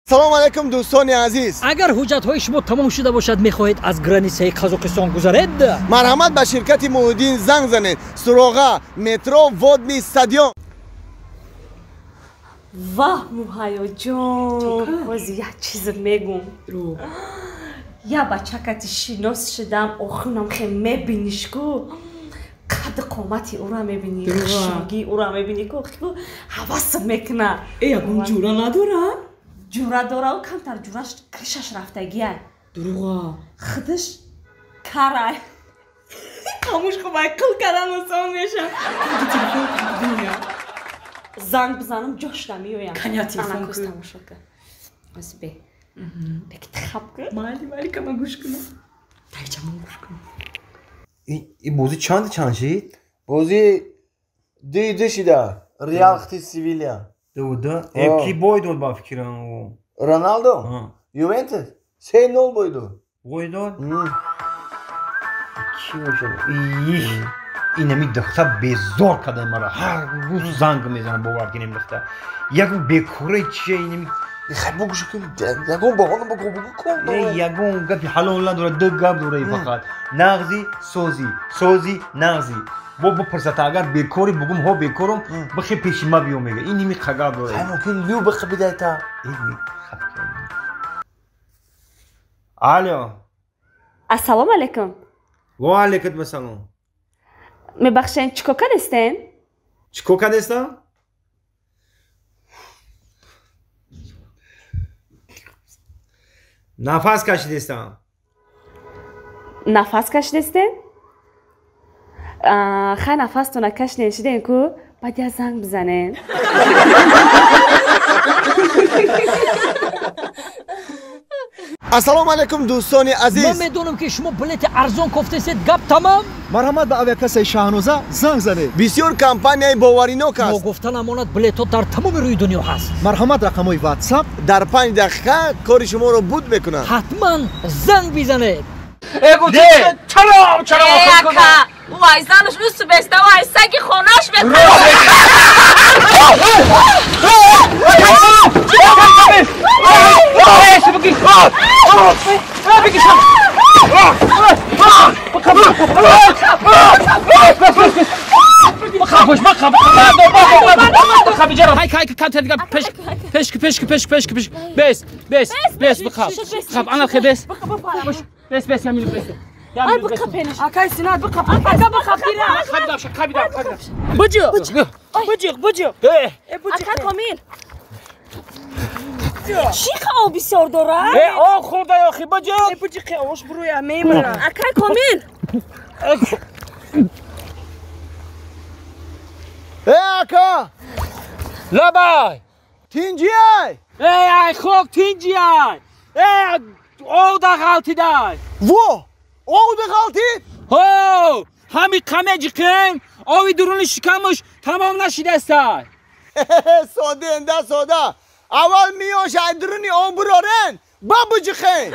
Салом алейкум дӯстони азиз. Агар ҳуҷҷатҳои шумо тамом шуда бошад, мехоҳед аз границаи Қазоқистон гузаред? Марҳамат, ба ширкати Муҳиддин занг занед. Суроға: метро Водный стадион. Ваҳ, Муҳайёҷон, ҳозир як чизе мегум. Я бачакати шинос шидам, охунам хе мебиниш ку, қадди қомати ӯра мебинӣ, хушрӯгии ӯра мебинӣ ку, ҳавасм мекуна. Э, ягон ҷура надора? Ҷура дора, камтар ҷураш кришаш рафтагия. Дурӯға. Худаш карай. Ҳамуш хубай қил кардан осон меша. Занг бизанам, ҷош намеоям. Каня телефон кун. Тамошо кун. Ози бе. Беки тихаб кун. Майли, майли, кама гӯш кунам. Тайчамон гӯш кунам. Ин бозӣ чанд чанд шид? Бозӣ 2-2 шида. Реал хти Севилия. 2-2. Ки бой дод ба фикрам? Роналдо? Ювентус 3-0 бой дод. Бой дод? Ки бошад? Инами духта безор карда мара. Ҳар рӯз занг мезанад, бовар кунем духта. Ягон бекораи чия инами. Хай бугӯш кун, ягон баҳона бугӯ, бугӯ кун. Ягон гапи ҳалол надорад, ду гап дорад фақат. Нағзи созӣ, созӣ нағзӣ. Бо бипурсата агар бекорӣ, бугум ҳо бекорум, бихе пеши ма биё мега. Ин ними қагап дорад. Хай мумкин лю бихе бидайта. Алло. Ассалому алайкум. Ва алайкум ассалом. Мебахшед, чӣ кор кардестен? Чӣ кор кардестам? Нафас кашидестам. Нафас кашидестен? Хай нафастона кашиден шиден ку, баъд я занг бизанен. Ассалому алайкум дӯстони азиз. Ман медонам ки шумо билети арзон кофтесед, гап тамом. Марҳамат, ба авиакассаи Шаҳноза занг занед. Бисёр компанияи боваринок аст. Ногуфта намонад, билетҳо дар тамоми рӯи дунё ҳаст. Марҳамат, рақамҳои WhatsApp. Дар 5 дақиқа кори шуморо буд мекунанд. Ҳатман занг бизанед. Чаро чаро? Ака, вай занаш усу беста, вай саги хонаш мекунад. Ака Комил, чӣ об бисёр дорад? Э, об хӯрда охи, буҷуқ. Э, буҷуқи ош буруя мемирам. Акай Комил. Э, ака! Лабай! Тинҷиай! Э, ай хок тинҷиай! Э, овда ғалтидай! Во! Овда ғалтид? Ҳо! Ҳами қаме ҷиқем, ови дуруни шикамуш тамом нашидастай. Сода энда сода. Аввал миёш ай дуруни об бурорен, ба буҷиқен.